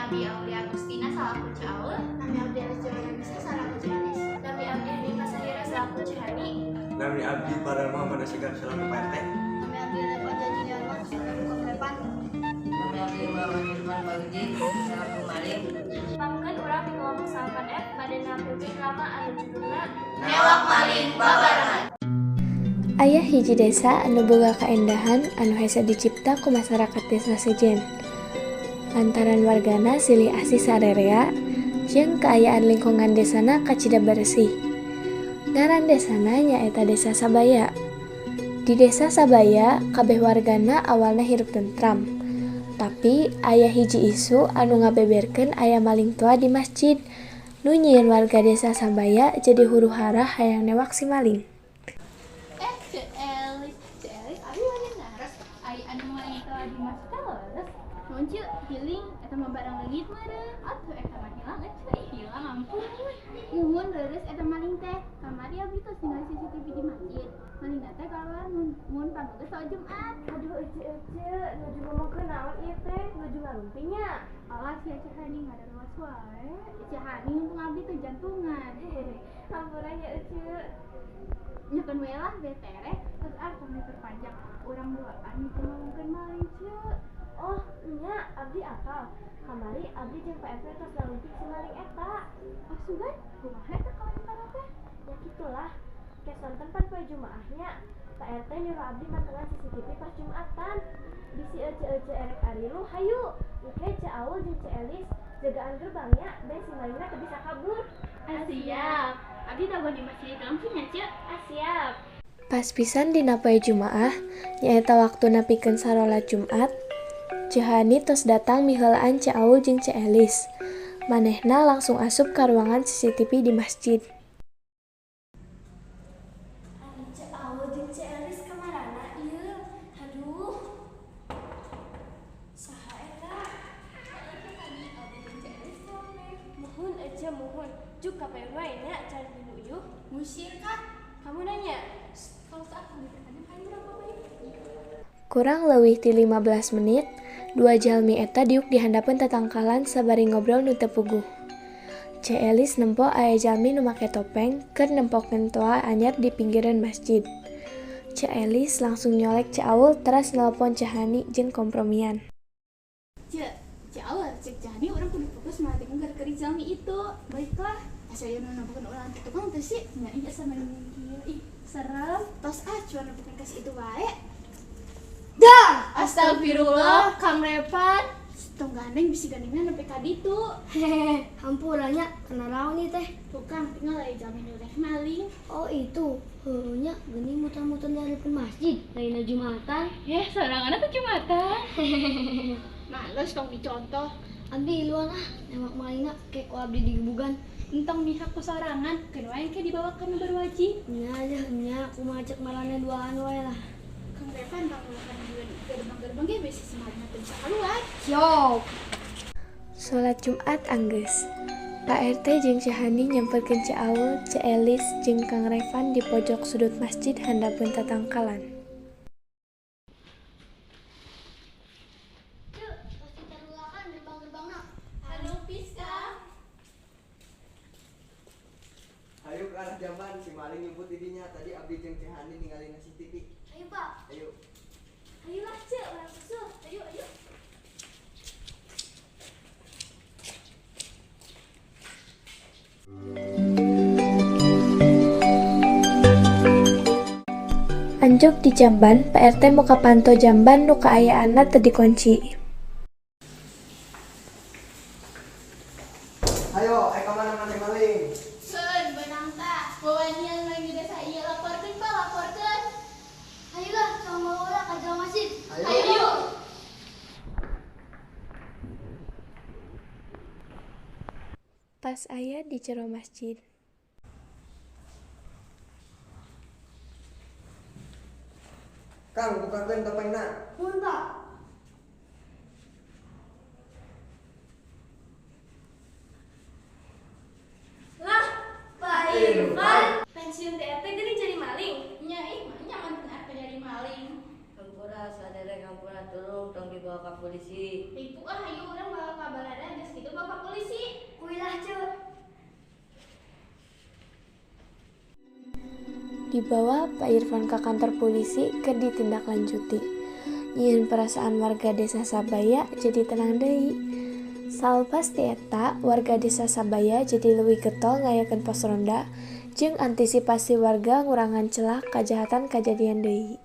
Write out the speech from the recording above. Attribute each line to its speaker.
Speaker 1: Abdi Aulia Agustina salaku Ceu Aul.
Speaker 2: Nami Abdi Alis salaku Ceu Elis.
Speaker 3: Nami Abdi Hanifah Sahira salaku Ceu Hani.
Speaker 4: Nami Abdi Farel Muhammad Asegaf salaku Pak RT.
Speaker 2: Nami Abdi Reva Julianwan salaku Kang Revan.
Speaker 5: Nami Abdi Muhammad Irfan Bagji salaku Maling.
Speaker 3: Pangkeun urang di kelompok 8F bade nampilkeun drama anu judulna
Speaker 1: Newak Maling Babarengan.
Speaker 6: Aya hiji desa anu boga kaendahan anu hese dicipta ku masyarakat desa sejen. Lantaran wargana silih asih sarerea jeung kaayaan lingkungan desana kacida bersih. Ngaran desana nyaeta Desa Sabaya. Di Desa Sabaya, kabeh wargana awalna hirup tentram. Tapi aya hiji isu anu ngabeberkeun aya maling toa di masjid. Nu nyieun warga Desa Sabaya jadi huru-hara hayang newak si maling.
Speaker 1: Ceu Elis, abi wani naros ai anu maling toa di masjid leres.
Speaker 2: Nuhun Ceu, hiling eta mah barang leungit meureun.
Speaker 1: Atuh eta mah hilang euy, hilang ampun.
Speaker 2: Muhun leres eta maling teh. Kamari abdi tos ningali CCTV di masjid. Malingna teh kaluar mun panggeus salat Jumat.
Speaker 3: Aduh ece, nuju ngomongkeun naon ieu teh, nuju ngarumpi nya.
Speaker 2: Alah sia Ceu Hani ngadaruas wae. Ceu Hani untung abdi teh jantungan.
Speaker 3: Hampura nya ece.
Speaker 2: Nyakeun we lah betere, terus ah tong diperpanjang. Urang duaan nuju ngomongkeun maling Ceu.
Speaker 3: Oh, nya abdi apal. Kamari abdi jeung Pak RT tos ngarumpik si maling eta.
Speaker 2: Oh sugan, kumaha eta kawanetana teh?
Speaker 3: Ya kitulah. Ke sonten pan poe Jumaahnya. Pak RT nyuruh abdi mantengan CCTV pas Jumatan. Bisi ece-ece erek arilu, hayu. Engke Ceu Aul jeung Ceu Elis jagaan gerbangnya ben si malingna teu bisa kabur.
Speaker 2: Ah, siap. Abdi dagoan di masjid langsung nya, Ceu.
Speaker 3: Ah, siap.
Speaker 6: Pas pisan dina poe Jumaah, nyaeta waktuna pikeun sarolat Jumat, Ceu Hani tos datang miheulaan Ceu Aul jeung Ceu Elis. Manehna langsung asup ka ruangan CCTV di masjid.
Speaker 3: Ari Ceu Aul jeung Ceu Elis kamarana ieu? Aduh. Saha eta? Muhun ece muhun. Juk ka payun wae nya can dinu ieu.
Speaker 2: Musir kah?
Speaker 3: Kamu nanya.
Speaker 2: Kalau saat kamu bertanya, kamu berapa baik?
Speaker 6: Kurang leuwih ti 15 menit, dua jalmi eta diuk di handapeun tatangkalan sabari ngobrol nu teu puguh. Ceu Elis nempo aya jalmi nu make topeng keur nempokeun toa anyar di pinggireun masjid. Ceu Elis langsung nyolek Ceu Aul teras nelpon Ceu Hani jeung kompromian.
Speaker 2: Ceu, Ceu Aul, cek Ceu Hani urang kudu fokus merhatikan gerak-gerik jalmi itu. Baiklah, asa ieu nu nempokeun urang teh tukang teh sih. Nya ieu sama dengan kieu. Ih, serem. Tos ah, cuman nempokeun ka si itu wae.
Speaker 3: Dah, astagfirullah, Kang Revan.
Speaker 2: Tong gandeng bisi gandengna nepi ka ditu.
Speaker 7: Hehehe, hampura nya kena naon ieu teh?
Speaker 2: Tukang tinggal aya jalmi nu rek maling.
Speaker 7: Oh itu, heueuh nya geuning muter-muter di hareupeun masjid, lainna Jumatan.
Speaker 1: Yeh, soranganna teh Jumatan.
Speaker 2: Males tong dicontoh.
Speaker 7: Abdi iluan ah, newak malingna ke ku abdi digebugan.
Speaker 2: Entong mihak ku sorangan, keun wae engke dibawa ka nu berwajib.
Speaker 7: Nya aja nya kumaha cek marane duaan wae lah.
Speaker 2: Kang Revan tong melakukan gerbang-gerbang ge bisi si malingna teu bisa keluar.
Speaker 7: Siap.
Speaker 6: Salat Jumat anggeus. Pak RT jeung Ceu Hani nyamperkeun Ceu Aul, Ceu Elis jeung Kang Revan di pojok sudut masjid handapeun tatangkalan.
Speaker 7: Ceu, tos ditarulakan gerbang-gerbangna.
Speaker 2: Anu pisan.
Speaker 4: Hayu ke arah jamban, si maling nyebut di dinya. Tadi abdi jeung Ceu Hani ningali na CCTV.
Speaker 7: Ayo, Pak.
Speaker 4: Ayo.
Speaker 3: Ayolah, Ceu, urang susul. Ayo, ayo.
Speaker 6: Anjuk di jamban, Pak RT muka panto jamban nu kaayaanna teu dikunci.
Speaker 4: Hayo, ka mana maneh maling?
Speaker 2: Keun beunang tah, wawanian maling di desa ieu laporkeun Pak, laporkeun.
Speaker 7: Ayolah, sama urang ka jero masjid.
Speaker 4: Ayo.
Speaker 2: Ayo.
Speaker 6: Pas aya di jero masjid.
Speaker 4: Kang, bukakeun topengna.
Speaker 7: Nuhun, Pak.
Speaker 3: Lah, Pak Irfan. Pensiun teh RT geuning jadi maling.
Speaker 2: Nya ih, mah nya mantan RT jadi maling.
Speaker 5: Hampura saderek hampura tulung tong dibawa ka polisi.
Speaker 2: Ribu ah, hayu urang bawa ka balada geus kitu. Bapak polisi.
Speaker 7: Kuilah, Ceu.
Speaker 6: Dibawa Pak Irfan ke kantor polisi keur ditindaklanjuti. Nyieun perasaan warga desa Sabaya jadi tenang deui. Salpas ti eta, warga desa Sabaya jadi leuwih getol ngayakeun pos ronda jeung antisipasi warga ngurangan celah kajahatan kajadian deui.